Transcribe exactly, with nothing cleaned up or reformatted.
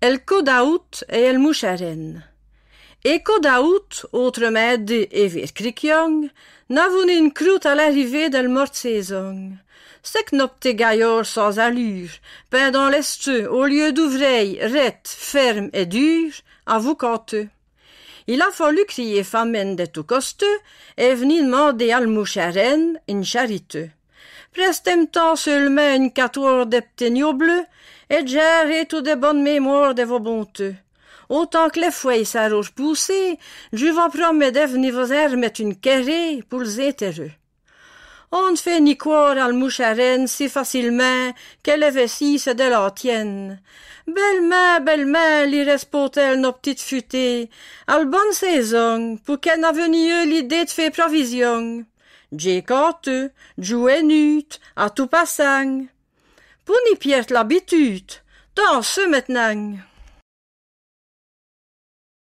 El caudaoute et el mouche à reine. Et caudaoute, autrement dit et vêre criquiong, n'avot nin crû à l'arrivée del morte saison. Ch'est qu'no p'tit gaillard sans allure, pindant l'esteu, au lieu d'ouvrer, ret, ferme et dur, avot cauté. Il a fallu crier famenne de tout costeu et v'ni d'mander al mouche à reine eune charité. Prestez-m' tant seul'mint eune quatoir de p'tits gnots bleus, et j'arai tout de bonne mémoire de vos bontés. Autant que les feuilles s'aront repoussées, j'vos promets de v'ni vos armette eune querée pour les intérêts. On n'fait nin croire al mouche à reine si facil'mint que les vessies se délâtiennent. Bell'mint, bell'mint, li respond-elle, no p'tite futée, al bonne saison, pour qu'in avot nin eu l'idée d'faire provision. J'ai cauté, j'ou ai nût, à tout passant. Pour nin pierde l'habitude, dansez maintenant.